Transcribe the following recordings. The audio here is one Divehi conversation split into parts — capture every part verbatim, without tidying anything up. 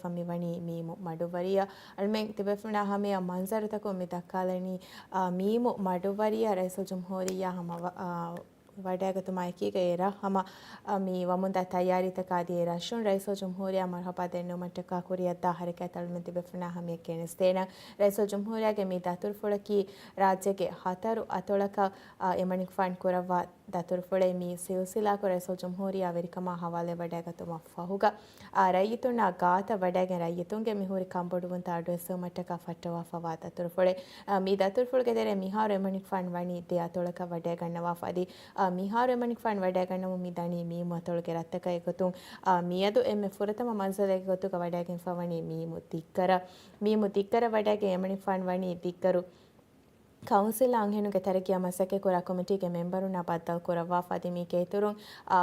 މިވަނީ މީމު މަޑުއްވަރިއަށް. އަޅުމެން ތިބޭފުޅުންނާ ހަމަޔަށް މަންޒަރުތަކުން މި ދައްކާލަނީ، އާ، މީމު މަޑުއްވަރިއަށް ރައީސުލްޖުމްހޫރިއްޔާ ހަމަ ވަ-، އާ، ވަޑައިގަތުމާ އެކީގަ އެ ރަށް ހަމަ، އާ، މި ވަމުންދާ ތައްޔާރީތަކާ އަދި އެ ރަށުން ރައީސުލްޖުމްހޫރިއްޔާ މަރުހަބާ ދެންނެވުމަށްޓަކާ ކުރިއަށްދާ ހަރަކާތް އަޅުމެން ތިބޭފުޅުންނާ ހަމަޔަށް ގެނެސްދޭނަން. ރައީސުލްޖުމްހޫރިއްޔާގެ މި ދަތުރުފުޅަކީ ރާއްޖޭގެ ހަތަރު އަތޮޅަކަށް، އާ، އެމަނިކުފާނު ކުރައްވާ ދަތުރުފުޅެއް. މި ސިލްސިލާކޮށް ރައީސުލްޖުމްހޫރިއްޔާ ވެރިކަމާ ހަވާލުވެވަޑައިގަތުމަށް ފަހުގަ، އާ، ރައްޔިތުންނާ ގާތަށް ވަޑައިގެން ރައްޔިތުންގެ މިހުރި ކަންބޮޑުވުންތައް އަޑުއެއްސެވުމަށްޓަކާ ފައްޓަވާފަވާ ދަތުރުފުޅެއް. އާ، މި ދަތުރުފުޅުގެ ތެރޭ މިހާރު އެމަނިކުފާނު ވަނީ ދެ އަތޮޅަކަށް ވަޑައިގަންނަވާފަ އަދި، އާ، މިހާރު އެމަނިކުފާނު ވަޑައިގަންނަވަމުން މި ދަނީ މީމު އަތޮޅުގެ ރަށްތަކަށް. އެގޮތުން، އާ، މިއަދު އެންމެ ފުރަތަމަ މަންޒަލެއްގެ ގޮތުގަ ވަޑައިގެންފަ ވަނީ މީމު ދިއްގަރަށް. މީމު ދިއްގަރަށް ވަޑައިގެން އެމަނިކުފާނު ވަނީ ދިއްގަރު ކައުންސިލް އަންހެނުންގެ ތަރައްގީއަށް މަސައްކަތްކުރާ ކޮމިޓީގެ މެމްބަރުންނާ ބައްދަލުކުރައްވާފަ އަދި މީގެ އިތުރުން، އާ،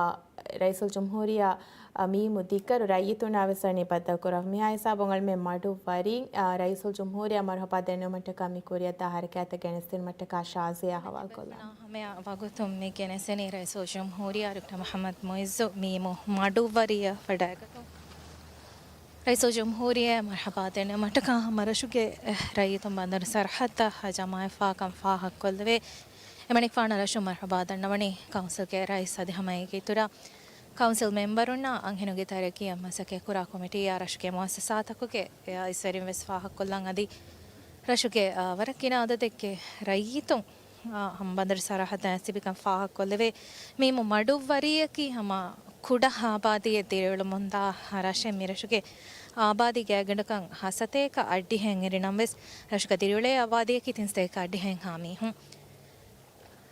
ރައީސުލްޖުމްހޫރިއްޔާ، އާ، މީމު ދިއްގަރު ރައްޔިތުންނާ ވެސް ވަނީ ބައްދަލުކުރައްވާ. މިހާ ހިސާބުން އަޅުމެން މަޑުއްވަރި، އާ، ރައީސުލްޖުމްހޫރިއްޔާ މަރުހަބާ ދެންނެވުމަށްޓަކާ މި ކުރިއަށްދާ ހަރަކާތަށް ގެނެސްދިނުމަށްޓަކާ ޝާޒިޔާ ހަވާލުކޮށްލަން. ހަމަޔަށް ވަގުތުން މި ގެނެސްދެނީ ރައީސުލްޖުމްހޫރިއްޔާ ޑޮކްޓަރ މުޙައްމަދު މުޢިއްޒު މީމު މަޑުއްވަރިއަށް ވަޑައިގަތުން. ރައީސުލްޖުމްހޫރިއްޔާ މަރުޙަބާ ދެންނެވުމަށްޓަކާ ހަމަ ރަށުގެ ރައްޔިތުން ބަނދަރު ސަރަޙައްދަށް ޖަމާވެފާކަން ފާހަގަކޮށްލެވޭ. އެމަނިކުފާނަށް ރަށުން މަރުޙަބާ ދަންނަވަނީ ކައުންސިލްގެ ރައީސް އަދި ހަމައޭގެ އިތުރަށް ކައުންސިލް މެމްބަރުންނާ އަންހެނުންގެ ތަރައްގީއަށް މަސައްކަތްކުރާ ކޮމިޓީއާ ރަށުގެ މުއައްސަސާތަކުގެ އައިސްވެރިން ވެސް ފާހަގަކޮށްލަން އަދި ރަށުގެ، އާ، ވަރަށް ގިނަ އަދަދެއްގެ ރައްޔިތުން އާ، ހަމަ ބަނދަރު ސަރަހައްދަށް އައިސް ތިބިކަން ފާހަގަކޮށްލެވޭ. މީމު މަޑުއްވަރިއަކީ ހަމަ ކުޑަ އާބާދީއެއް ދިރިއުޅެމުންދާ ރަށެއް. މި ރަށުގެ އާބާދީ ގާތްގަނޑަކަށް ހަ ސަތޭކަ އަށްޑިހައެއް އެރިނަމަވެސް، ރަށުގަ ދިރިއުޅޭ އާބާދީއަކީ ތިން ސަތޭކަ އަށްޑިހައެއްހާ މީހުން.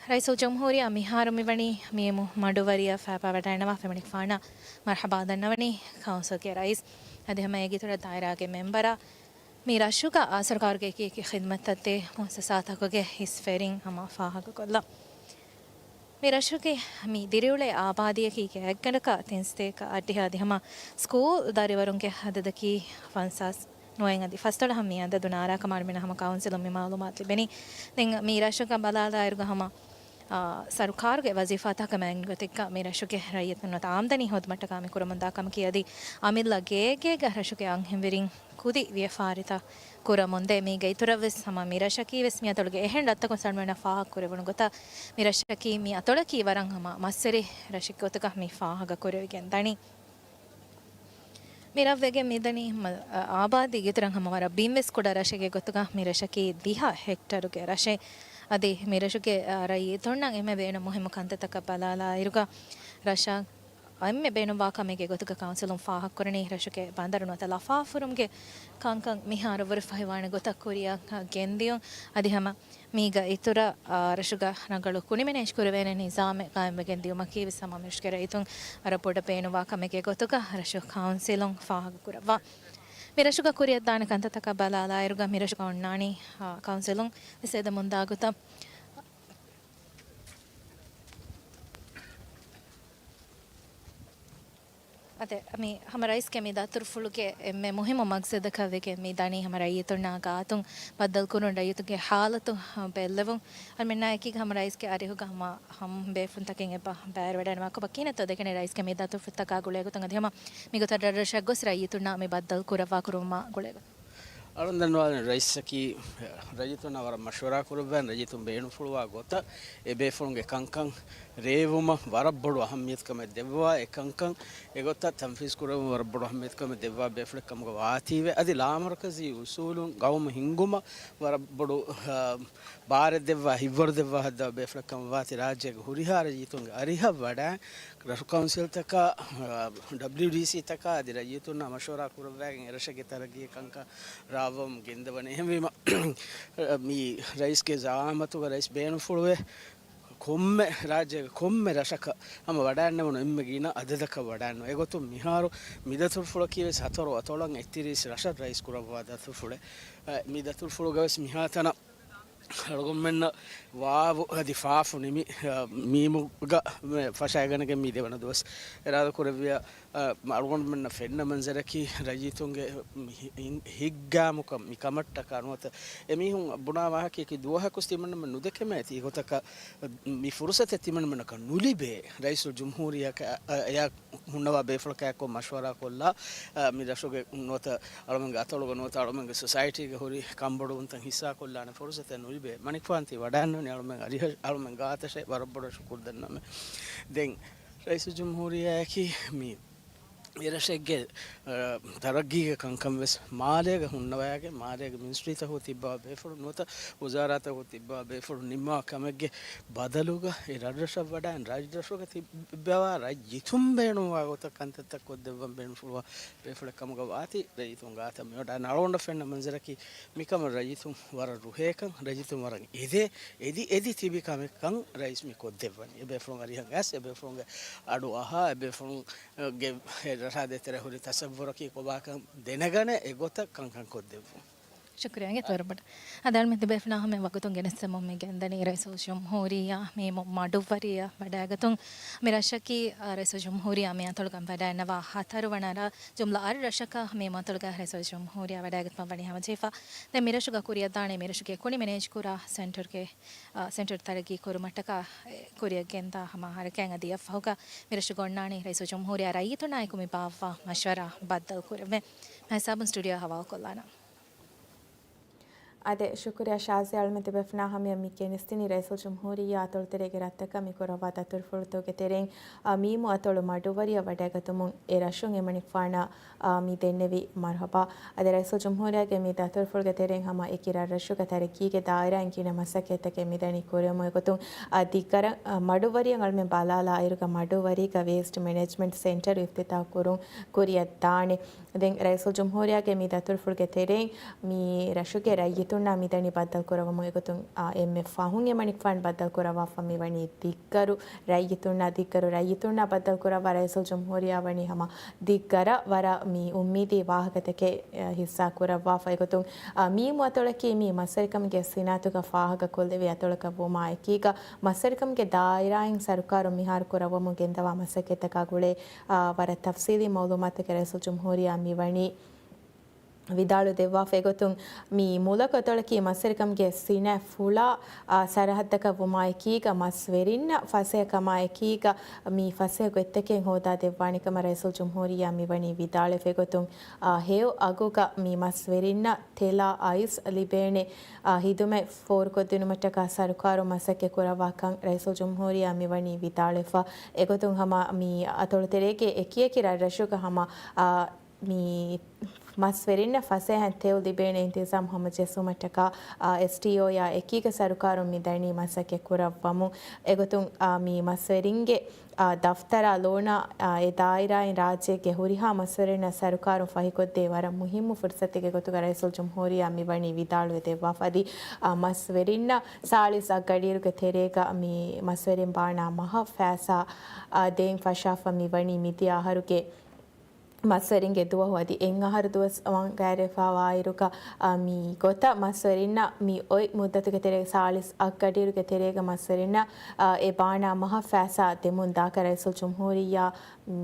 ރައީސުލްޖުމްހޫރިއްޔާ މިހާރު މިވަނީ މީމު މަޑުއްވަރިއަށް ފައިބާވަޑައިގަންނަވާފަ އެމަނިކުފާނަށް މަރުޙަބާ ދަންނަވަނީ ކައުންސިލްގެ ރައީސް އަދި ހަމައޭގެ އިތުރަށް ދާއިރާގެ މެމްބަރާ މި ރަށުގަ އާ ސަރުކާރުގެ އެކި އެކި ޚިދްމަތްތައް ދޭ މުއައްސަސާތަކުގެ އައިސްވެރިން ހަމަ ފާހަގަކޮށްލަން. މި ރަށުގެ މި ދިރިއުޅޭ އާބާދީއަކީ ގާތްގަނޑަކަށް ތިން ސަތޭކަ އަށްޑިހަ އަދި ހަމަ ސްކޫލް ދަރިވަރުންގެ އަދަދަކީ ފަންސާސް ނުވައިން އަދި ފަސްދޮޅަހަށް މި އަދަދު ނާރާކަމަށް އަޅުމެންނަށް ހަމަ ކައުންސިލުން މި މައުލޫމާތު ލިބެނީ. ދެން މި ރަށަކަށް ބަލާލާއިރުގަ ހަމަ އާ، ސަރުކާރުގެ ވަޒީފާތަކަށް މައިގެން ގޮތެއްގަ މި ރަށުގެ ރައްޔިތުންނަށް އާމްދަނީ ހޯދުމަށްޓަކާ މި ކުރަމުންދާ ކަމަކީ އަދި އަމިއްލަ ގޭގޭގަ ރަށުގެ އަންހެންވެރިން ކުދި ވިޔަފާރިތައް ކުރަމުންދޭ. މީގެ އިތުރަށްވެސް ހަމަ މި ރަށަކީ ވެސް މި އަތޮޅުގެ އެހެން ރަށްތަކުން ސަޅުމެނަށް ފާހަގަކުރެވުނު ގޮތަށް މި ރަށަކީ މި އަތޮޅަކީ ވަރަށް ހަމަ މައްސަރި ރަށެއް ގޮތުގަ މި ފާހަގަކުރެވިގެން ދަނީ. މި ރަށްވެގެން މިދަނީ ހަމަ، އާ، އާބާދީގެ އިތުރަށް ހަމަ ވަރަށް ބިންވެސް ކުޑަ ރަށެއްގެ ގޮތުގަ މި ރަށަކީ ދިހަ ހެކްޓަރުގެ ރަށެއް. އަދި މި ރަށުގެ، އާ، ރައްޔިތުންނަށް އެންމެ ބޭނުން މުހިއްމު ކަންތައްތަކަށް ބަލާލާއިރުގަ ރަށަށް އެންމެ ބޭނުންވާ ކަމެއްގެ ގޮތުގަ ކައުންސިލުން ފާހަގަކުރަނީ ރަށުގެ ބަނދަރު ނުވަތަ ލަފާފުރުމުގެ ކަންކަން މިހާރު ވުރެފައިވާނެ ގޮތަށް ކުރިއަށް ގެންދިޔުން. އަދި ހަމަ މީގަ އިތުރަށް، އާ، ރަށުގަ ރަނގަޅު ކުނިމިނޭން ކުރެވޭނެ ނިޒާމެއް ގާއިމްވެގެން ދިޔުމަކީ ވެސް ހަމަ މި ރަށުގެ ރައްޔިތުން ވަރަށް ބޮޑަށް ބޭނުންވާ ކަމެއްގެ ގޮތުގަ ރަށު ކައުންސިލުން ފާހަގަކުރައްވާ. މި ރަށުގަ ކުރިއަށްދާނެ ކަންތައްތަކަށް ބަލާލާއިރުގަ މި ރަށުގަ އޮންނާނީ، އާ، ކައުންސިލުން ވެސް ހެދެމުންދާ ގޮތަށް. އަދި މި ހަމަ ރައީސްގެ މި ދަތުރުފުޅުގެ އެންމެ މުހިއްމު މަގްސަދަކަށް ވެގެން މި ދަނީ ހަމަ ރައްޔިތުންނާ ގާތުން ބައްދަލުކުރުން، ރައްޔިތުންގެ ހާލަތު ބެއްލެވުން. އަޅުމެންނާ އެކީގަ ހަމަ ރައީސްގެ އަރިހުގަ ހަމަ ހަމަ ބޭފުޅުންތަކެއް އެބަ ބައިވެރިވެޑަން ވާކޮބަ ކިހިނެއްތޯ ދެކެނީ ރައީސްގެ މި ދަތުރުފުޅުތަކާ ގުޅޭގޮތުން އަދި ހަމަ މިގޮތަށް ރަށްރަށަށް ގޮސް ރައްޔިތުންނާ މި ބައްދަލު ކުރައްވާ ކުރުމާ ގުޅޭގޮތުން. އަޅުން ދަންނަވާލަން ރައީސަކީ ރައްޔިތުންނާ ވަރަށް މަޝްވަރާ ކުރައްވައި ރައްޔިތުން ބޭނުންފުޅުވާ ގޮތަށް އެ ބޭފުޅުންގެ ކަންކަން ރޭވުމަށް ވަރަށް ބޮޑު އަހައްމިޔަތުކަމެއް ދެއްވާ، އެ ކަންކަން އެގޮތަށް ތަންފީޒް ކުރެވުން ވަރަށް ބޮޑު އަހައްމިޔަތުކަމެއް ދެއްވާ ބޭފުޅެއް ކަމުގަ ވާތީވެ، އަދި ލާމަރުކަޒީ އުސޫލުން ގައުމު ހިންގުމަށް ވަރަށް ބޮޑު، އާ، ބާރެއް ދެއްވާ، ހިތްވަރު ދެއްވާ ހައްދަވާ ބޭފުޅެއް ކަމަށް ވާތީ ރާއްޖޭގެ ހުރިހާ ރައްޔިތުންގެ އަރިހަށް ވަޑައި ރަށު ކައުންސިލްތަކާ، އާ، ޑަބްލިއުޑީސީތަކާ އަދި ރައްޔިތުންނާ މަޝްވަރާ ކުރައްވައިގެން އެރަށެއްގެ ތަރައްގީ ކަންކަން ރާވަމުން ގެންދަވަނީ. އެހެންވީމަ، މި ރައީސްގެ ޒައާމަތުގަ ރައީސް ބޭނުންފުޅުވެ ކޮންމެ ރާއްޖޭގެ ކޮންމެ ރަށަކަށް ހަމަ ވަޑައިންނެވުނު އެންމެ ގިނަ އަދަދަކަށް ވަޑައިންނު. އެގޮތުން މިހާރު މި ދަތުރުފުޅަކީ ވެސް ހަތަރު އަތޮޅަށް އެއްތިރީސް ރަށަށް ރައީސް ކުރައްވާ ދަތުރުފުޅެއް. އަ، މި ދަތުރުފުޅުގަ ވެސް މިހާތަނަށް އަޅުގަނޑުމެންނަށް ވާވު އަދި ފާފު ނިމި، އަ، މީމުގަ ފަށައިގަނެގެން މި ދެވަނަ ދުވަސް އިރާދަ ކުރެއްވިޔާ، އަޅުގަނޑުމެންނަށް ފެންނަ މަންޒަރަކީ ރައްޔިތުންގެ ހި-، ހިތް-، ހިތްގައިމުކަން މި ކަމަށްޓަކާ ނުވަތަ އެމީހުން ބުނާ ވާހަކައަކީ ދުވަހަކުސް ތިމަންނަމެން ނުދެކެމޭ ތީ ގޮތަކަށް މި ފުރުސަތެއް ތިމަންނަމެންނަކަށް ނުލިބޭ. ރައީސުލް ޖުމްހޫރިއްޔާ އަޔާ ހުންނަވާ ބޭފުޅަކާއެކު މަޝްވަރާކޮށްލާ، އަ، މި ރަށުގެ ނުވަތަ އަޅުމެންގެ އަތޮޅުގަ ނުވަތަ އަޅުމެންގެ ސޮސައިޓީގެ ހުރި ކަންބޮޑުވުންތައް ހިއްސާކޮށްލާނެ ފުރުސަތެއް ނުލިބޭ. މަނިކުފާން ތި ވަޑައިންނަވަނީ އަޅުމެން އަރިހަށް، އަޅުމެން ގާތަށޭ ވަރަށް ބޮޑަށް ޝުކުރު ދަންނަމެ. ދެން ރައީސުލް ޖުމްހޫރިއްޔާއަކީ މި އެރަށެއްގެ، އަ، ތަރައްގީގެ ކަންކަން ވެސް މާލޭގަ ހުންނަވައިގެން، މާލޭގެ މިނިސްޓްރީތަކުގަ ތިއްބަވާ ބޭފުޅުން ނުވަތަ ވުޒާރާތަކުގަ ތިއްބަވާ ބޭފުޅުން ނިންމާ ކަމެއްގެ ބަދަލުގަ އެ ރަށްރަށަށް ވަޑައިގެން ރަށްރަށުގަ ތިއްބަވާ ރަށް އިތުން ބޭނުންވާ ގޮތަށް ކަންތައްތައް ކޮށްދެއްވަން ބޭނުންފުޅުވާ ބޭފުޅެއް ކަމުގަ ވާތީ ރައްޔިތުން ގާތަށް މިވަޑައިގެން. އަޅުގަނޑަށް ފެންނަ މަންޒަރަކީ މިކަމަށް ރައްޔިތުން ވަރަށް ރުހޭކަން، ރައްޔިތުން ވަރަށް އެދޭ، އެދި އެދި ތިބި ކަމެއްކަން ރައީސް މި ކޮށްދެއްވަނީ. އެބޭފުޅުން އަރިހަށް އައިސް، އެބޭފުޅުންގެ އަޑު އަހާ، އެބޭފުޅުން ގެ ރަށާ ދޭތެރޭ ހުރި ތަސައްވުރަކީ ކޮބާކަން ދެނެގަނެ އެގޮތަށް ކަންކަން ކޮށްދެއްވުން. ޝުކުރިއްޔާ އިނގޭތޯ ވަރަށް ބޮޑަށް. އަދި އަޅުމެން ތިބޭފުޅުންނާ ހަމަ ވަގުތުން ގެނެސްދެމުން މި ގެންދަނީ ރައީސުލް ޖުމްހޫރިއްޔާ މީމު މަޑުއްވަރިއަށް ވަޑައިގަތުން. މި ރަށަކީ، އަ، ރައީސުލް ޖުމްހޫރިއްޔާ މި އަތޮޅުގަ ވަޑައިންނަވާ ހަތަރުވަނަ ރަށް. ޖުމްލަ އަށް ރަށަކަށް މި އަތޮޅުގަ ރައީސުލް ޖުމްހޫރިއްޔާ ވަޑައިގަތުމަށް ވަނީ ހަމަޖެހިފަ. ދެން މި ރަށުގަ ކުރިއަށްދާނެ މި ރަށުގެ ކުނި މެނޭޖް ކުރާ ސެންޓަރުގެ، އަ، ސެންޓަރު ތަރައްގީ ކުރުމަށްޓަކާ ކުރިއަށް ގެންދާ ހަމަ ހަރަކާތް އަދި އަށްފަހުގަ މި ރަށުގަ އޮންނާނީ ރައީސުލް ޖުމްހޫރިއްޔާ ރައްޔިތުންނާއެކު މި ބާއްވާ މަޝްވަރާ ބައްދަލުކުރެވޭ. މިހިސާބުން ސްޓޫޑިއޯ ހަވާލުކޮށްލާނަން. އާދެ، ޝުކުރިއްޔާ ޝާޒިޔާ. އަޅުމެން ތިބޭފުޅުންނާ ހަމަޔަށް މި ގެނެސްދިނީ ރައީސުލް ޖުމްހޫރިއްޔާ އަތޮޅުތެރޭގެ ރަށްތަކަށް މި ކުރައްވާ ދަތުރުފުޅުތަކުގެ ތެރެއިން، އާ، މީމު އަތޮޅު މަޑުއްވަރިއަށް ވަޑައިގަތުމުން އެ ރަށުން އެމަނިކުފާނަށް، އާ، މި ދެންނެވި މަރުހަބާ. އަދި ރައީސުލް ޖުމްހޫރިއްޔާގެ މި ދަތުރުފުޅުގެ ތެރެއިން ހަމަ އެކި ރަށްރަށުގެ ތަރައްގީގެ ދާއިރާއިން ގިނަ މަސައްކަތްތަކެއް މިދަނީ ކުރެވުމުން. އެގޮތުން، އާ، ދިއްގަރަށް، އާ، މަޑުއްވަރިއަށް އަޅުމެން ބަލާލާ އިރުގަ މަޑުއްވަރީގަ ވޭސްޓް މެނޭޖްމަންޓް ސެންޓަރު އިފްތިތާހު ކުރުން ކުރިއަށްދާނެ. ދެން ރައީސުލް ޖުމްހޫރިއްޔާގެ މި ދަތުރުފުޅުގެ ތެރެއިން މި ރަށުގެ ރައްޔިތުންނާ މިދަނީ ބައްދަލުކުރައްވަމުން. އެގޮތުން، އާ، އެންމެ ފަހުން އެމަނިކުފާނު ބައްދަލުކުރައްވާފަ މިވަނީ ދިއްގަރު ރައްޔިތުންނާ، ދިއްގަރު ރައްޔިތުންނާ ބައްދަލުކުރައްވާ ރައީސުލް ޖުމްހޫރިއްޔާ ވަނީ ހަމަ ދިއްގަރަށް ވަރަށް މި އުއްމީދީ ވާހަކަތަކެއް، އަ، ހިއްސާ ކުރައްވާފަ. އެގޮތުން، އާ، މީމު އަތޮޅަކީ މި މަސްވެރިކަމުގެ ސިނާއަތުގަ ފާހަގަކޮށްލެވި އަތޮޅަކަށް ވުމާއެކީގަ، މަސްވެރިކަމުގެ ދާއިރާއިން ސަރުކާރުން މިހާރު ކުރައްވަމުން ގެންދަވާ މަސައްކަތްތަކާ ގުޅޭ، އާ، ވަރަށް ތަފްސީލީ މައުލޫމާތުތަކެއް ރައީސުލް ޖުމްހޫރިއްޔާ މިވަނީ ވިދާޅުވެ ދެއްވާފަ. އެގޮތުން މި މުލަކު އަތޮޅަކީ މަސްވެރިކަމުގެ ސިނާއަތް ފުޅާ، އާ، ސަރަހައްދަކަށް ވުމާއެކީގަ، މަސްވެރިންނަށް ފަސޭހަ ކަމާއެކީގަ، މި ފަސޭހަ ގޮތްތަކެއް ހޯދާ ދެއްވާނެ ކަމަށް ރައީސުލް ޖުމްހޫރިއްޔާ މިވަނީ ވިދާޅުވެފަ. އެގޮތުން، އާ، ހެޔޮ އަގުގަ މި މަސްވެރިންނަށް ތެލާ އައިސް ލިބޭނެ، އާ، ހިދުމަތް ފޯރުކޮށްދިނުމަށްޓަކާ ސަރުކާރުން މަސައްކަތް ކުރައްވާކަން ރައީސުލް ޖުމްހޫރިއްޔާ މިވަނީ ވިދާޅުވެފަ. އެގޮތުން ހަމަ މި އަތޮޅުތެރޭގެ އެކިއެކި ރަށްރަށުގަ ހަމަ، އާ، މި މަސްވެރިންނަށް ފަސޭހައިން ތެޔޮ ލިބޭނެ އިންތިޒާމް ހަމަޖެއްސުމަށްޓަކާ، އާ، އެސްޓީއޯއާ އެކީގަ ސަރުކާރުން މިދަނީ މަސައްކަތް ކުރައްވަމުން. އެގޮތުން، އާ، މި މަސްވެރިންގެ، އާ، ދަފްތަރާ ލޯނާ، އާ، އެ ދާއިރާއިން ރާއްޖޭގެ ހުރިހާ މަސްވެރިންނަށް ސަރުކާރުން ފަހިކޮށްދޭ ވަރަށް މުހިއްމު ފުރުސަތެއްގެ ގޮތުގަ ރައީސުލް ޖުމްހޫރިއްޔާ މިވަނީ ވިދާޅުވެ ދެއްވާފަ. އަދި، އާ، މަސްވެރިންނަށް ސާޅީސް އަށް ގަޑިއިރުގެ ތެރޭގަ މި މަސްވެރިން ބާނާ މަހަށް ފައިސާ، އާ، ދޭން ފަށާފަ މިވަނީ މިދިޔަ އަހަރުގެ މަސްވެރިންގެ ދުވަހު އަދި އެއް އަހަރު ދުވަސް ވަން ގާތްވެފަވާއިރުގަ، އާ، މި ގޮތަށް މަސްވެރިންނަށް މި އޮތް މުއްދަތުގެ ތެރޭގަ ސާޅީސް އަށް ގަޑިއިރުގެ ތެރޭގަ މަސްވެރިންނަށް، އާ، އެ ބާނާ މަހަށް ފައިސާ ދެމުން ދާކަށް ރައީސުލް ޖުމްހޫރިއްޔާ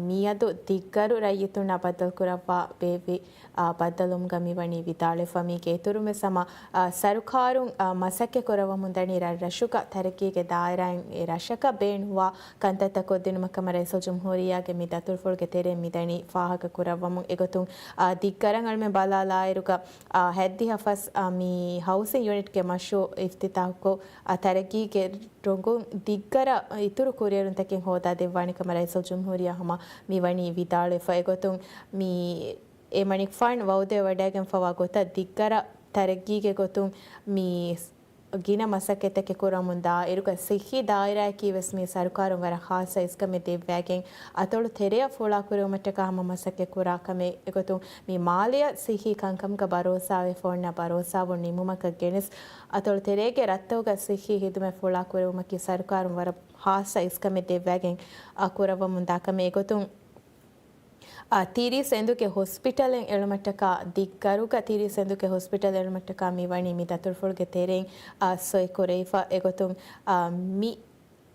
މިއަދު ދިއްގަރު ރައްޔިތުންނާ ބައްދަލުކުރައްވާ ބޭއްވި، އާ، ބައްދަލުވުމުގަ މިވަނީ ވިދާޅުވެފަ. މީގެ އިތުރުން ވެސް ހަމަ، އާ، ސަރުކާރުން، އާ، މަސައްކަތް ކުރައްވަމުން ދަނީ ރަށްރަށުގަ ތަރައްގީގެ ދާއިރާއިން އެ ރަށަކަށް ބޭނުންވާ ކަންތައްތައް ކޮށްދިނުމަށް ކަމަށް ރައީސުލް ޖުމްހޫރިއްޔާގެ މި ދަތުރުފުޅުގެ ތެރެއިން މިދަނީ ފާހަގަ ކުރައްވަމުން. އެގޮތުން، އާ، ދިއްގަރަށް އަޅުމެން ބަލާލާއިރުގަ، އާ، ހަތްދިހަ ފަސް، އާ، މި ހައުސިން ޔުނިޓްގެ މަޝްރޫއު އިފްތިތާހުކޮށް، އާ، ތަރައްގީގެ ރޮނގުން ދިއްގަރަށް އިތުރު ކުރިއެރުންތަކެއް ހޯދާ ދެއްވާނެ ކަމަށް ރައީސުލް ޖުމްހޫރިއްޔާ ހަމަ މިވަނީ ވިދާޅުވެފަ. އެގޮތުން މި އެމަނިކުފާނު ވައުދެވި ވަޑައިގެންފަވާ ގޮތަށް ދިއްގަރަށް ތަރައްގީގެ ގޮތުން މި ގިނަ މަސައްކަތްތަކެއް ކުރަމުންދާ އިރުގަ ސިއްހީ ދާއިރާއަކީ ވެސް މި ސަރުކާރުން ވަރަށް ހާއްސަ އިސްކަމެއް ދެއްވައިގެން އަތޮޅު ތެރެއަށް ފުޅާކުރެވުމަށްޓަކާ ހަމަ މަސައްކަތް ކުރާ ކަމެއް. އެގޮތުން މި މާލެއަށް ސިއްހީ ކަންކަމުގަ ބަރޯސާވެފަ އޮންނަ ބަރޯސާވުން ނިމުމަކަށް ގެނެސް އަތޮޅު ތެރޭގެ ރަށްތަކުގަ ސިއްހީ ހިދުމަތް ފުޅާކުރެވުމަކީ ސަރުކާރުން ވަރަށް ހާއްސަ އިސްކަމެއް ދެއްވައިގެން އަ، ކުރައްވަމުންދާ ކަމެއް. އެގޮތުން އާ، ތިރީސް އެނދުގެ ހޮސްޕިޓަލެއް އެޅުމަށްޓަކާ، ދިއްގަރުގަ ތިރީސް އެނދުގެ ހޮސްޕިޓަލް އެޅުމަށްޓަކާ މިވަނީ މި ދަތުރުފުޅުގެ ތެރެއިން، އާ، ސޮއިކުރެވިފަ. އެގޮތުން، އާ، މި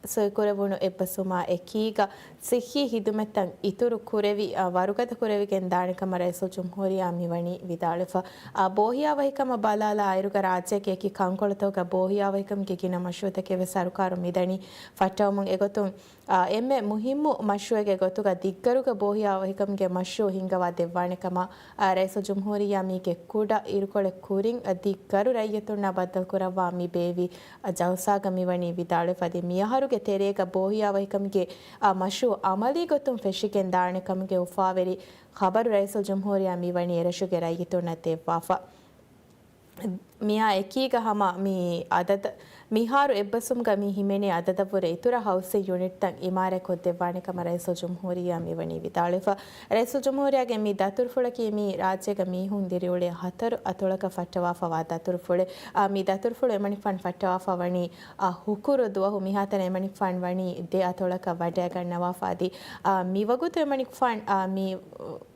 ސޮއިކުރެވުނު އެއްބަސްވުމާ އެކީގަ ސިއްހީ ހިދުމަތްތައް އިތުރު ކުރެވި، އާ، ވަރުގަދަ ކުރެވިގެން ދާނެ ކަމަށް ރައީސުލްޖުމްހޫރިއްޔާ މިވަނީ ވިދާޅުވެފަ. އާ، ބޯހިޔާވަހިކަމަށް ބަލާލާ އިރުގަ ރާއްޖޭގެ އެކި ކަންކޮޅުތަކުގަ ބޯހިޔާވަހިކަމުގެ ގިނަ މަޝްރޫއުތަކެއް ވެސް ސަރުކާރުން މިދަނީ ފައްޓަވަމުން. އެގޮތުން، އާ، އެންމެ މުހިއްމު މަޝްރޫއެއްގެ ގޮތުގަ ދިއްގަރުގަ ބޯހިޔާވަހިކަމުގެ މަޝްރޫއު ހިންގަވާ ދެއްވާނެ ކަމަށް، އާ، ރައީސުލްޖުމްހޫރިއްޔާ މީގެ ކުޑަ އިރުކޮޅެއް ކުރިން، އާ، ދިއްގަރު ރައްޔިތުންނާ ބައްދަލުކުރައްވާ މި ބޭއްވި ޖަލްސާގަ މިވަނީ ވިދާޅުވެފަ. އަދި މިއަހަރުގެ ތެރޭގަ ބޯހިޔާވަހިކަމުގެ، އާ، މަޝްރޫއު އަމަލީ ގޮތުން ފެށިގެން ދާނެ ކަމުގެ އުފާވެރި ޚަބަރު ރައީސުލްޖުމްހޫރިއްޔާ މިވަނީ އެރަށުގެ ރައްޔިތުންނަށް ދެއްވާފަ. މިއާ އެކީގަ ހަމަ މި އަދަދަށް މިހާރު އެއްބަސްވުމުގަ މި ހިމެނޭ އަދަދަށްވުރެ އިތުރަށް ހައުސިން ޔުނިޓްތައް އިމާރާތް ކޮށްދެއްވާނެ ކަމަށް ރައީސުލްޖުމްހޫރިއްޔާ މިވަނީ ވިދާޅުވެފަ. ރައީސުލްޖުމްހޫރިއްޔާގެ މި ދަތުރުފުޅަކީ މި ރާއްޖޭގަ މީހުން ދިރިއުޅޭ ހަތަރު އަތޮޅަކަށް ފައްޓަވާފަވާ ދަތުރުފުޅެއް. އާ، މި ދަތުރުފުޅު އެމަނިކުފާނު ފައްޓަވާފަ ވަނީ، އާ، ހުކުރު ދުވަހު. މިހާތަނަށް އެމަނިކުފާނު ވަނީ ދެ އަތޮޅަކަށް ވަޑައިގަންނަވާފަ. އަދި، އާ، މިވަގުތު އެމަނިކުފާނު، އާ، މި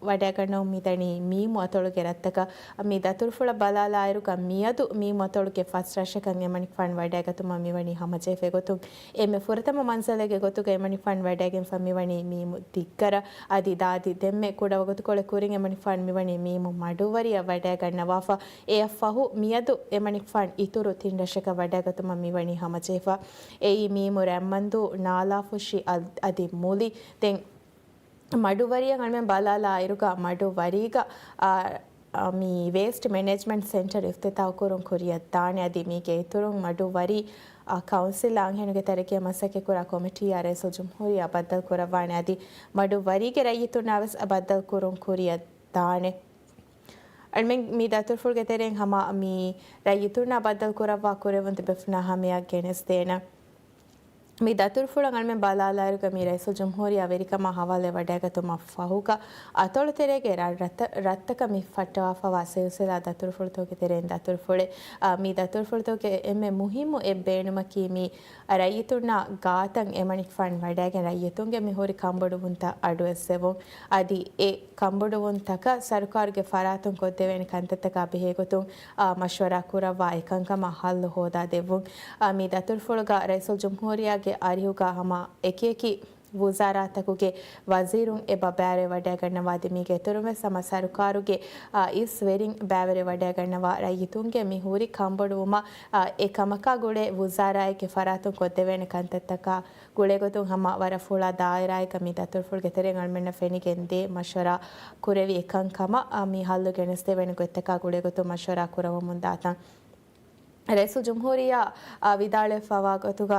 ވަޑައިގަންނަވަމުން މިދަނީ މީމު އަތޮޅުގެ ރަށްތަކަށް. މި ދަތުރުފުޅަށް ބަލާލާއިރުގަ މިއަދު މީމު އަތޮޅުގެ ފަސް ރަށަކަށް އެމަނިކުފާނު ވަޑައިގަތުމަށް މިވަނީ ހަމަޖެހިފަ. އެގޮތުން އެންމެ ފުރަތަމަ މަންޒަލެއްގެ ގޮތުގަ އެމަނިކުފާނު ވަޑައިގެންފަ މިވަނީ މީމު ދިއްގަރަށް. އަދި ދާދި ދެންމެ ކުޑަ ވަގުތުކޮޅެއް ކުރިން އެމަނިކުފާނު މިވަނީ މީމު މަޑުއްވަރިއަށް ވަޑައިގަންނަވާފަ. އެއަށްފަހު މިއަދު އެމަނިކުފާނު އިތުރު ތިން ރަށަކަށް ވަޑައިގަތުމަށް މިވަނީ ހަމަޖެހިފަ. އެއީ މީމު ރަތްމަންދޫ، ނާލާފުށި އަ-، އަދި މުލި. ދެން މަޑުއްވަރިއަށް އަޅުމެން ބަލާލާ އިރުގަ މަޑުއްވަރީގަ، އާ، އާ، މި ވޭސްޓް މެނޭޖްމަންޓް ސެންޓަރު އިފްތިތާޙު ކުރުން ކުރިއަށް ދާނެ. އަދި މީގެ އިތުރުން މަޑުއްވަރީ، އާ، ކައުންސިލް އަންހެނުގެ ތަރައްގީއަށް މަސައްކަތްކުރާ ކޮމިޓީއާ ރައީސުލްޖުމްހޫރިއްޔާ ބައްދަލު ކުރައްވާނެ. އަދި މަޑުއްވަރީގެ ރައްޔިތުންނާ ވެސް ބައްދަލު ކުރުން ކުރިއަށް ދާނެ. އަޅުމެން މި ދަތުރުފުޅުގެ ތެރެއިން ހަމަ މި ރައްޔިތުންނާ ބައްދަލު ކުރައްވާ ކުރެވުން ތިބޭފުޅުންނާ ހަމަޔަށް ގެނެސްދޭނަން. މި ދަތުރުފުޅަށް އަޅުމެން ބަލާލާއިރުގަ މި ރައީސުލްޖުމްހޫރިއްޔާ ވެރިކަމާ ހަވާލުވެ ވަޑައިގަތުމަށް ފަހުގަ، އަތޮޅު ތެރޭގެ ރަށް ރަށްތަ-، ރަށްތަކަށް މި ފައްޓަވާފަވާ ސިލްސިލާ ދަތުރުފުޅުތަކުގެ ތެރެއިން ދަތުރުފުޅެއް. އާ، މި ދަތުރުފުޅުތަކުގެ އެންމެ މުހިއްމު އެއް ބޭނުމަކީ މި ރައްޔިތުންނާ ގާތަށް އެމަނިކުފާނު ވަޑައިގެން ރައްޔިތުންގެ މި ހުރި ކަންބޮޑުވުންތައް އަޑުއެއްސެވުން. އަދި އެ ކަންބޮޑުވުންތަކަށް ސަރުކާރުގެ ފަރާތުން ކޮށްދެވޭނެ ކަންތައްތަކާ ބެހޭގޮތުން، އާ، މަޝްވަރާ ކުރައްވާ އެކަންކަމަށް ހައްލު ހޯދާ ދެއްވުން. އާ، މި ދަތުރުފުޅުގަ ރައީސުލްޖުމްހޫރިއްޔާގެ އަރިހުގަ ހަމަ އެކިއެކި ވުޒާރާތަކުގެ ވަޒީރުން އެބަ ބައިވެރިވެ ވަޑައިގަންނަވާ. އަދި މީގެ އިތުރުން ވެސް ހަމަ ސަރުކާރުގެ، އާ، އިސް ވެރިން ބައިވެރިވެ ވަޑައިގަންނަވާ. ރައްޔިތުންގެ މި ހުރި ކަންބޮޑުވުމަށް، އާ، އެ ކަމަކާ ގުޅޭ ވުޒާރާއެއްގެ ފަރާތުން ކޮށްދެވޭނެ ކަންތައްތަކާ ގުޅޭގޮތުން ހަމަ ވަރަށް ފުޅާ ދާއިރާއެއްގަ މި ދަތުރުފުޅުގެ ތެރެއިން އަޅުމެންނަށް ފެނިގެންދޭ މަޝްވަރާ ކުރެވި އެކަންކަމަށް، އާ، މި ހައްލު ގެނެސްދެވޭނެ ގޮތްތަކާ ގުޅޭގޮތުން މަޝްވަރާ ކުރައްވަމުންދާތަން. ރައީސުލްޖުމްހޫރިއްޔާ، އާ، ވިދާޅުވެފަވާ ގޮތުގަ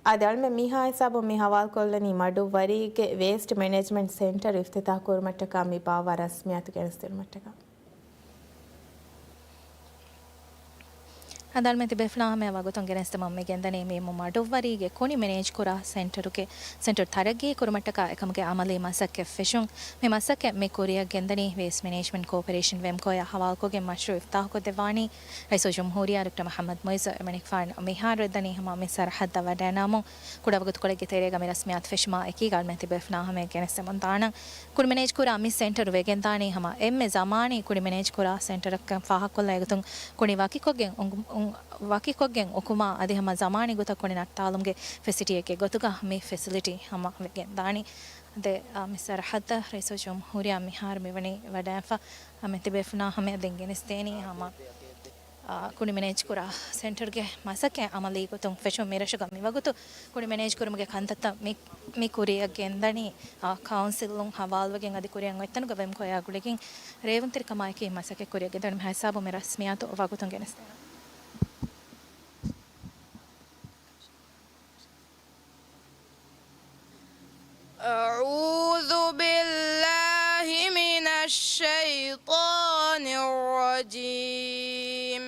އާދެ، އަޅުމެން މިހާ ހިސާބުން މި ހަވާލުކޮށްލަނީ މަޑުއްވަރީގެ ވޭސްޓް މެނޭޖްމަންޓް ސެންޓަރު އިފްތިތާޙު ކުރުމަށްޓަކާ މި ބާއްވާ ރަސްމިއްޔާތު ގެނެސްދިނުމަށްޓަކާ. އަދި އަޅުމެން ތިބޭފުޅާ ހަމަޔަށް ވަގުތުން ގެނެސްދެމުން މި ގެންދަނީ މީމު މަޑުއްވަރީގެ ކުނި މެނޭޖްކުރާ ސެންޓަރުގެ ސެންޓަރު ތަރައްގީ ކުރުމަށްޓަކާ އެކަމުގެ އަމަލީ މަސައްކަތް ފެށުން. މި މަސައްކަތް މި ކުރިއަށް ގެންދަނީ ވޭސްޓް މެނޭޖްމަންޓް ކޯޕަރޭޝަން ވެމްކޯއާ ހަވާލުކޮށްގެން މަޝްރޫއު އިފްތިތާޙުކޮށްދެއްވާނީ ރައީސުލްޖުމްހޫރިއްޔާ ޑޮކްޓަރ މުޙައްމަދު މުޢިއްޒު އެމަނިކުފާނު މިހާރު އެއްދަނީ ހަމަ މި ސަރަހައްދަށް ވަޑައިނަމުން ކުޑަވަގުތުކޮޅެއްގެ ތެރޭގަ މި ރަސްމިއްޔާތު ފެށުމާ އެކީގަ އަޅުމެން ތިބޭފުޅާ ހަމަޔަށް ގެނެސްދެމުން ދާނަން. ކުނި މެނޭޖްކުރާ މި ސެންޓަރު ވެގެންދާނީ ހަމަ އެންމެ ޒަމާނީ ކުނި މެނޭޖްކުރާ ސެންޓަރަކަށް ފާހަގަކޮށްލާ އެގޮތުން ކުނި ވަކިކޮށްގެން އުނގު-، އުން-، ވަކިކޮށްގެން އުކުމާ އަދި ހަމަ ޒަމާނީ ގޮތަށް ކުނި ނައްޓާލުމުގެ ފެސިލިޓީއެއްގެ ގޮތުގަ މި ފެސިލިޓީ ހަމަ ވެގެންދާނީ. އަދި، އާ، މި ސަރަހައްދަށް ރައީސުލްޖުމްހޫރިއްޔާ މިހާރު މިވަނީ ވަޑައިފަ. އަޅުމެން ތިބޭފުޅާ ހަމަޔަށް ދެން ގެނެސްދޭނީ ހަމަ، އާ، ކުނި މެނޭޖްކުރާ ސެންޓަރުގެ މަސައްކަތް އަމަލީ ގޮތުން ފެށުން. މިރަށުގަ މިވަގުތު ކުނި މެނޭޖްކުރުމުގެ ކަންތައްތައް މި، މި ކުރިއަށް ގެންދަނީ، އާ، ކައުންސިލުން ހަވާލުވެގެން އަދި ކުރިއަށް އޮތްތަނުގަ ވެމްކޯއާ ގުޅިގެން ރޭވުންތެރިކަމާއެކީ މަސައްކަތް ކުރިއަށް ގެންދަވަނީ. މިހާ ހިސާބުން މި ރަސްމިއްޔާތު ވަގުތުން ގެނެސްދޭނަން. أعوذ بالله من الشيطان الرجيم.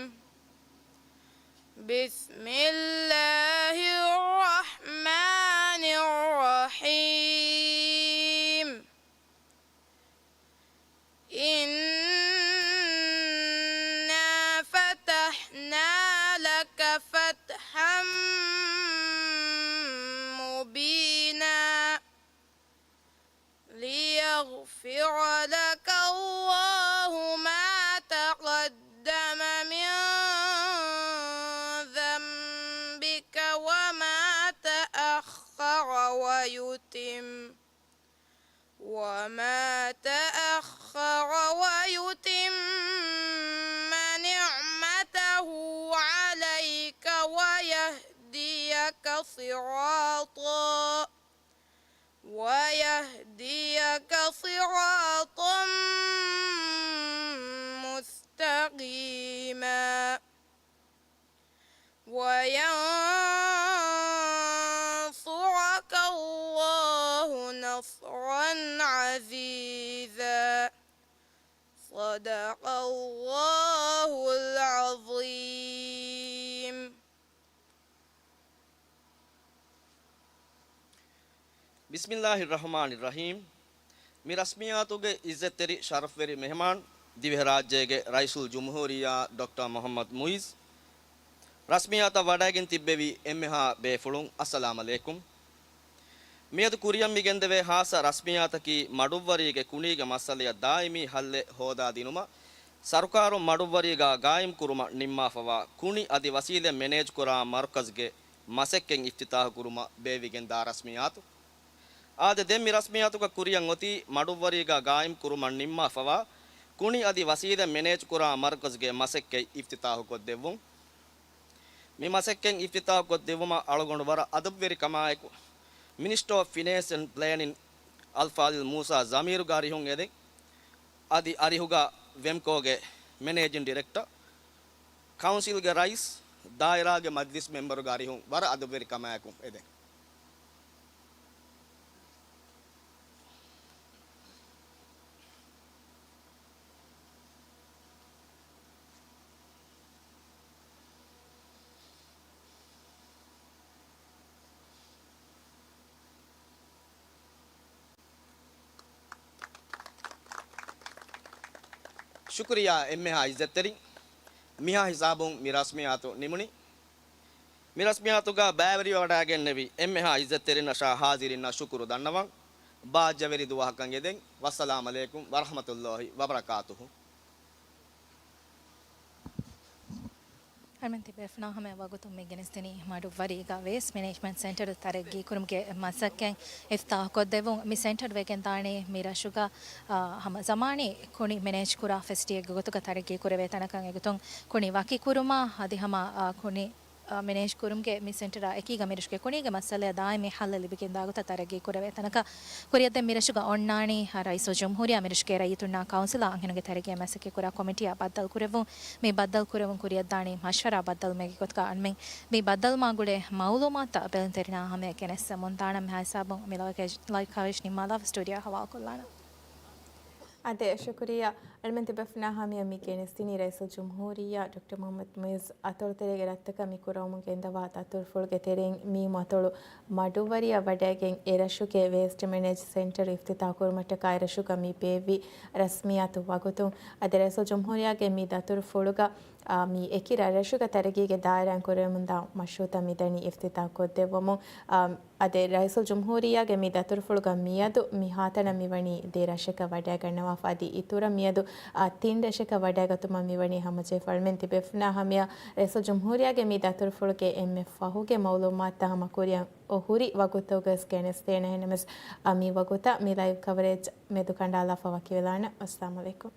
بسم الله الرحمن الرحيم. إنا فتحنا لك فتحا مبينا. ليغفر لك الله ما تقدم من وما تأخر ويتم نعمته عليك ويهديك صراطا ويهديك صراطا مستقيما وينصرك الله نصرا عزيزا. صدق الله العظيم. ބިސްމިއްލާހި ރަޙްމާނި ރަޙީމް. މި ރަސްމިއްޔާތުގެ އިއްޒަތްތެރި ޝަރަފްވެރި މެހެމާން، ދިވެހިރާއްޖޭގެ ރައީސުލްޖުމްހޫރިއްޔާ ޑޮކްޓަރ މުޙައްމަދު މުޢިއްޒު، ރަސްމިއްޔާތަށް ވަޑައިގެން ތިއްބެވި އެންމެހާ ބޭފުޅުން، އައްސަލާމް ޢަލައިކުމް. މިއަދު ކުރިއަށް މި ގެންދެވޭ ޚާއްޞަ ރަސްމިއްޔާތަކީ، މަޑުއްވަރީގެ ކުނީގެ މައްސަލަޔަށް ދާއިމީ ޙައްލެއް ހޯދާދިނުމަށް، ސަރުކާރުން މަޑުއްވަރީގާ ގާއިމްކުރުމަށް ނިންމާފަވާ ކުނި އަދި ވަސީލަތް މެނޭޖްކުރާ މަރުކަޒްގެ މަސައްކަތް އިފްތިތާޙުކުރުމަށް ބޭއްވިގެންދާ ރަސްމިއްޔާތު. އާދެ، ދެން މި ރަސްމިއްޔާތުގަ ކުރިއަށް އޮތީ މަޑުއްވަރީގާ ގާއިމްކުރުމަށް ނިންމާފަވާ ކުނި އަދި ވަސީލަތް މެނޭޖްކުރާ މަރުކަޒްގެ މަސައްކަތް އިފްތިތާޙުކޮށްދެއްވުން. މި މަސައްކަތް އިފްތިތާޙުކޮށްދެއްވުމަށް އަޅުގަނޑު ވަރަށް އަދަބުވެރިކަމާއެކު، މިނިސްޓަރ އޮފް ފިނޭންސް އެންޑް ޕްލޭނިން އަލްފާޟިލް މޫސާ ޒަމީރުގެ އަރިހުން އެދެން. އަދި އަރިހުގަ ވެމްކޯގެ މެނޭޖިން ޑިރެކްޓަރ، ކައުންސިލްގެ ރައީސް، ދާއިރާގެ މަޖްލިސް މެމްބަރުގެ އަރިހުން ވަރަށް އަދަބުވެރިކަމާއެކު އެދެން. ޝުކުރިއްޔާ އެންމެހާ އިއްޒަތްތެރިން. މިހާ ހިސާބުން މި ރަސްމިއްޔާތު ނިމުނީ. މި ރަސްމިއްޔާތުގަ ބައިވެރިވެވަޑައިގެންނެވި އެންމެހާ އިއްޒަތްތެރިންނަށާ ޙާޟިރިންނަށް ޝުކުރު ދަންނަވަން. ބާއްޖަވެރި ދުވަހަކަށް އެދެން. ވައްސަލާމް ޢަލައިކުމް ވަރަޙްމަތުﷲ ވަބަރަކާތުހު. އަޅުމެން ތިބޭފުޅާ ހަމަ ވަގުތުން މި ގެނެސްދިނީ މަޑުއްވަރީގަ ވޭސްޓް މެނޭޖްމަންޓް ސެންޓަރު ތަރައްގީކުރުމުގެ މަސައްކަތް އިފްތިތާޙުކޮށްދެއްވުން. މި ސެންޓަރު ވެގެންދާނީ މި ރަށުގަ، އާ، ހަމަ ޒަމާނީ ކުނި މެނޭޖްކުރާ ފެސިލިޓީއެއްގެ ގޮތުގަ ތަރައްގީކުރެވޭ ތަނަކަށް އެގޮތުން ކުނި ވަކިކުރުމާ އަދި ހަމަ، އާ، ކުނި އާ، މެނޭޖް ކުރުމުގެ މި ސެންޓަރާ އެކީގަ މިރަށުގެ ކުނީގެ މައްސަލަޔަށް ދާއިމީ ހައްލެއް ލިބިގެންދާ ގޮތަށް ތަރައްގީ ކުރެވޭ ތަނަކަށް. ކުރިއަށް ދެން މިރަށުގަ އޮންނާނީ ރައީސުލްޖުމްހޫރިއްޔާ މިރަށުގެ ރައްޔިތުންނާ ކައުންސިލާ އަންހެނުންގެ ތަރައްގީއަށް މަސައްކަތްކުރާ ކޮމިޓީއާ ބައްދަލުކުރެއްވުން. މި ބައްދަލުކުރެވުން ކުރިއަށްދާނީ މަޝްވަރާ ބައްދަލުމެއްގެ ގޮތުގަ. އަންމެން މި ބައްދަލުމާ ގުޅޭ މައުލޫމާތުތައް ބެލުންތެރިންނާ ހަމަޔަށް ގެނެސްދެމުންދާނަން. މިހާ ހިސާބުން މި ލައިވް ކަވަރޭޖް ނިންމާލާފަ ސްޓޫޑިއޯއަށް ހަވާލުކޮށްލާނަން. އާދެ، ޝުކުރިއްޔާ. އަޅުމެން ތިބޭފުޅާ ހަމަޔަށް މި ގެނެސްދިނީ ރައީސުލްޖުމްހޫރިއްޔާ ޑޮކްޓަރ މުޙައްމަދު މުޢިއްޒު އަތޮޅުތެރޭގެ ރަށްތަކަށް މި ކުރައްވަމުން ގެންދަވާ ދަތުރުފުޅުގެ ތެރެއިން މި އަތޮޅު މަޑުއްވަރިއަށް ވަޑައިގެން އެރަށުގެ ވޭސްޓް މެނޭޖް ސެންޓަރު އިފްތިތާޙު ކުރުމަށްޓަކާ އެރަށުގަ މި ބޭއްވި ރަސްމިއްޔާތު ވަގުތުން އަދި ރައީސުލްޖުމްހޫރިއްޔާގެ މި ދަތުރުފުޅުގަ، އާ، މި އެކި ރަށްރަށުގެ ތަރައްގީގެ ދާއިރާއިން ކުރެވެމުންދާ މަޝްރޫޢުތައް މިދަނީ އިފްތިތާޙު ކޮށްދެއްވަމުން، އާ، އަދި ރައީސުލްޖުމްހޫރިއްޔާގެ މި ދަތުރުފުޅުގަ މިއަދު މިހާތަނަށް މިވަނީ ދެ ރަށަކަށް ވަޑައިގަންނަވާފަ އަދި އިތުރަށް މިއަދު، އާ، ތިން ރަށަކަށް ވަޑައިގަތުމަށް މިވަނީ ހަމަޖެހިފަ. އަޅުމެން ތިބޭފުޅާ ހަމަޔަށް ރައީސުލްޖުމްހޫރިއްޔާގެ މި ދަތުރުފުޅުގެ އެންމެ ފަހުގެ މައުލޫމާތުތައް ހަމަ ކުރިއަށް އޮ ހުރި ވަގުތުގަވެސް ގެނެސްދޭނެ. އެހެންނަމަވެސް، އާ، މި ވަގުތަށް މި ލައިވް ކަވަރޭޖް މެދުކަނޑާލާފަ ވަކިވެލާނަން. އައްސަލާމް ޢަލައިކުމް.